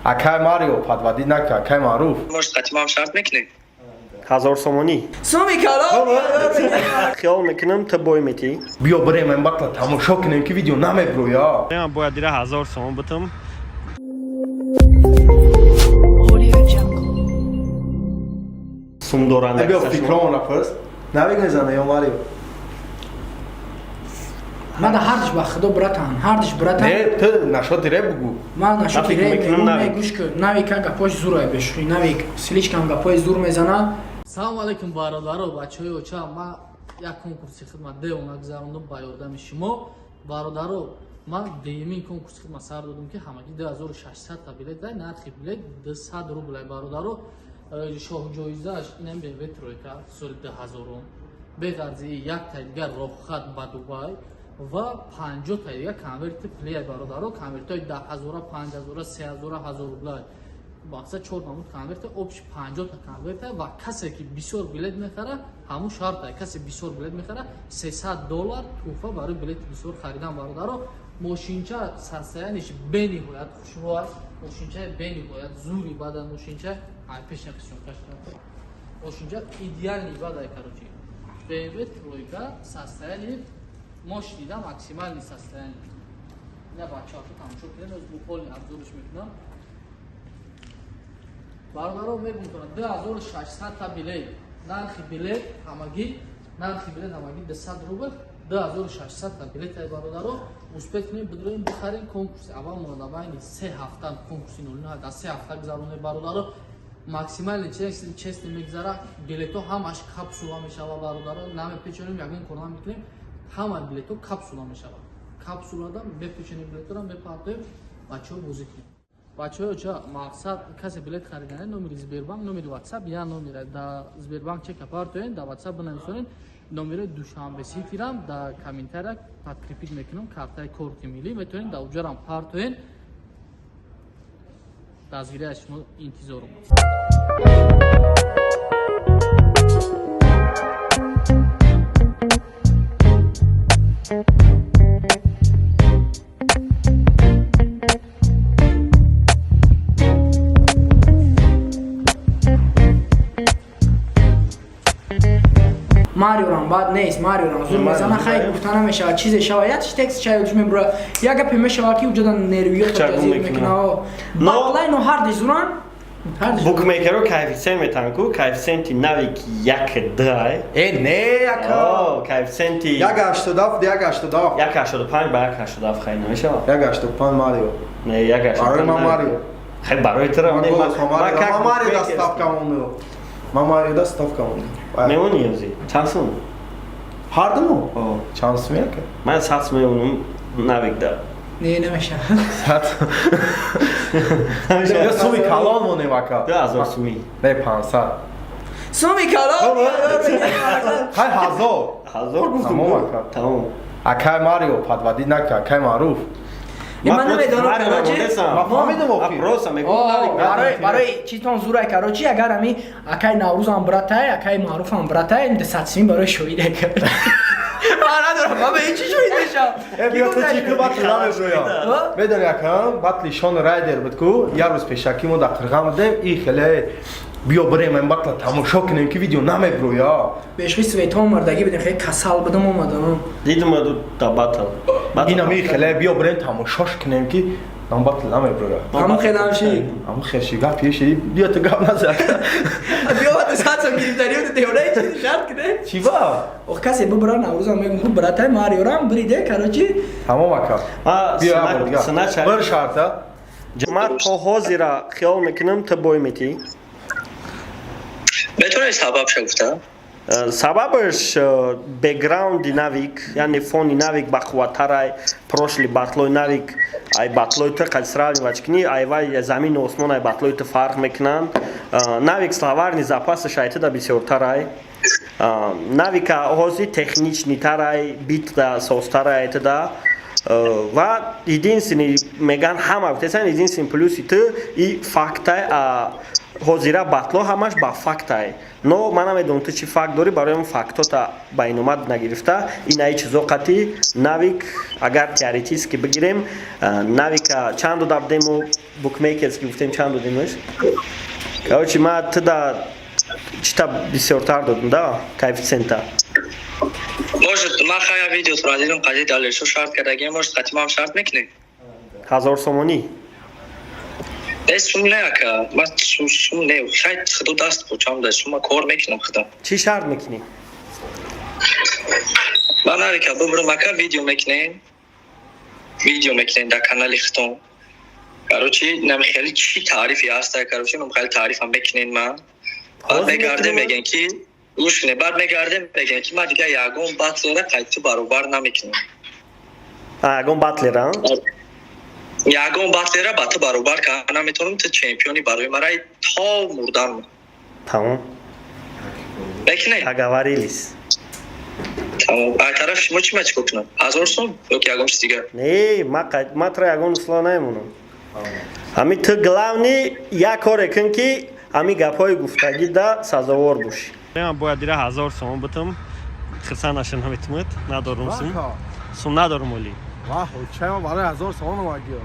Акай Марио подводить нака, акай Маъруф. Может, қатимам шарт мекунед? 1000 сомонӣ. Суми калон. Хиёл мекунам, ту бой метӣ. Биё бирем ин батла тамошо кунем, ки видео намеброя. Ман бояд дира 1000 сомон битам. Audio Jungle. Сум доранда. Биё, фикромона пурс. Навик мезана ё Марио? Ман да ҳардиш, ба худо, братан, ҳардиш братан. Не, ту нашоти реп бугу. Ман нашоти фикр реп мекунам, мегум. Навик. Гӯш кун, Навика гапош зурай, бешухӣ, Навик слишком гапои зур мезана. Салому алейкум, бародаро, бачаҳои оча. Ман як конкурси хидмат девона гузарондум ба ёрдами шумо, бародаро. Ман дуюмин конкурси хидмат сар додум, ки ҳамагӣ 2600 та билет дай, нархи билет 200 рублай, бародаро. Шоҳҷоизааш инам BMW тройка соли 2000, беғарзи як та дигар роҳхат ба Дубай ва 50 та дигар конверти плея, бародаро. Конвертҳои 10 ҳазора, 5 ҳазора, 3 ҳазора, 1000 рублай, мақсад чор намуд конверта, общий 50 та конверта. Ва касе ки бисёр билет мехара, ҳамун шарта, касе бисёр билет мехара, 300 доллар тӯҳфа барои билети бисёр харидан. Бародаро, мошинча состояние ш бениҳоят хушрӯ аст, мошинчаи бениҳоят зури бада, мошинча ай пешна қисёнкаш, мошинча идеальный бадай. Короче, BMW тройка, состояние мощный да, максимальный состояние. Ина, бачаҳо, тамошо кунед, оз бу полный обзор ш мекунам. Бародаро, мегум, 2600 та билет, нархи билет ҳамагӣ 200 рубл, 2600 та билет ай. Бародаро, успеть кунем, бидроем, бихарем. Конкурси аввал монда байни 3 ҳафта, конкурси 09 дар 3 ҳафта гузаронем, бародаро. Максимально честно мегузара, билетҳо ҳамаш капсула мешава, бародаро. Намепечонем, ягон кор намекунем, ҳама билетҳо капсула мешавад. Капсулада мепечонем билетҳоро, мепартоем, бачаҳо бозӣ кунем. Бачаҳо, ча мақсад, касе билет харидане, номери Сбербанк, номери Ватсап, я номера да Сбербанк чека партоен, да Ватсап бинависонен. Номери Душанбе Ситирам да комментария подкрепить мекунам, картаи корти миллӣ метавонед да уҷарам партоен. Дастгирӣ аз шумо интизорум аст. Мариорам бад нест, Мариорам зур мезана. Хай, гуфта намешавад, чизе шава, як текст чай мебура, як гапе мешава, ки уҷода нервиёто Чагу ҷазир мекуна. мекуна. Батлайно ҳарди зуран, ҳарди зуран. Букмекеро коэффициент метавон ку, коэффициенти Навик як дай. Э, не, ака. О, коэффициенти 1,87, 1,87. 1,85 ба 1,87, хай, намешавад. 1,85 Марио. Не, 1,85. Барои ман Марио. Хай, барои тура Ман не, голос ма Марио. как Ман Марио да букмекер. ставка монду. Ман Марио да ставка монду. Мемонӣ ёзи чанд сум? Ҳардуму? О. Чанд сум, яка? Ман 100 сум мемонам Навик да. Не, намешавад. 100. Ё суми калон монем, ака. 2000 сумӣ. Не, 500. Суми калон. Хай, 1000. 1000 гуфтум. Тамом, ака. Тамом. Акай Марио подводить нака, акай Маъруф. Ман намедонам, короче. Ман фаҳмидам, охи. Просто мегӯм, О, Навик. барои читон зурай, короче, агар ами акай Наврӯзам братай, акай Маъруфам братай, 100 сими барои шоҳид. Ман надорам, ман ба ҳеҷ чӣ шоҳид мешавам. Э, биё, ту чӣ, ку батл намеброя. Медони, ака, батли Шон Райдер буд ку, як рӯз пешакӣ мо дар Қирған будем, и хеле биё бирем ин батла тамошо кунем, ки видео намеброя. Бешхи светҳо омардагӣ будем, хеле касал будам, омадам. Дидум аду да батл. Инам и хеле биё бирем тамошош кунем, ки нам батл намеброя. Ҳамон хеле ҳамши. Ҳамон хелши гап еши, биё, ту гап наза. Биё, 100 сом гирифтарӣ буд, девонаи чизи шарт кунем. Чӣ ба? Ох, касе бубра, Наврӯзам мегум, хуб братай, Мариорам бриде, короче. Тамом, ака. Ма Биё, як бор дигар. сина Бір шарта. Ман то ҳозира хиёл мекунам, ту бой метӣ. Метавонед сабабша гуфта? Сабабаш бекграунди Навик, яъне фони Навик бақувваттарай. Прошлый батлои Навик ай батлои ту қад сравнивать кунӣ, ай вай замину осмон ай батлои ту фарқ мекунанд. Навик словарный запас аш ай туда бисёртарай. Навика ҳозир техничный тарай, битда созтарай ай туда. Ва единственный, меган, ҳама гуфтесан, единственный плюси ту и фактай. Ҳозира батло ҳамаш ба фактай, но ман намедонам, ту чӣ факт дорӣ. Барои он фактота ба иномат нагирифта, инаи чизо қати Навик, агар теоретически бигирем, Навика чанд дода будему, букмекерски гуфтем, чанд додемш? Короче, ма туда чита бисёртар додам да коэффициента. Может, ман хая видео дидам, қади Далершо шарт кардагиам, может, қати ман шарт мекунӣ? 1000 сомонӣ? Не, сум не, ака, ман сум не, хай, худо даст почам да сума кор мекунам худам. Чӣ шарт мекунӣ? Ман Навика бубурам, ака, видео мекунем, видео мекунем дар канали худтон. Короче, нами хеле чӣ таърифе ҳаста, короче, нам хеле таърифам мекунем. Ман баъд мегардем, мегӯем ки, гӯш кунед, баъд мегардем, мегӯем ки ман дигар ягон батлера қайти баробар намекунам. Ягон батлера? Ягон батлера ба ту баробар карда наметавонам, ту чемпиони барои мараи то мурдан. Тамом. Мекунем? Договорились. Тамом. Ай тарафи шумо чӣ, ма чӣ кор кунам? 1000 сум ёки ягон чиз дигар? Не, ма тра ягон услова намемонам. Ҳами ту главный як коре кун, ки ҳами гапҳои гуфтагӣ да сазовор бошӣ. Ман бояд дира 1000 сомон битам, хирсан наша наметумад, надорум сум. Сум надорум оли. Ваҳ, чайма барои 1000 сомон омадиё.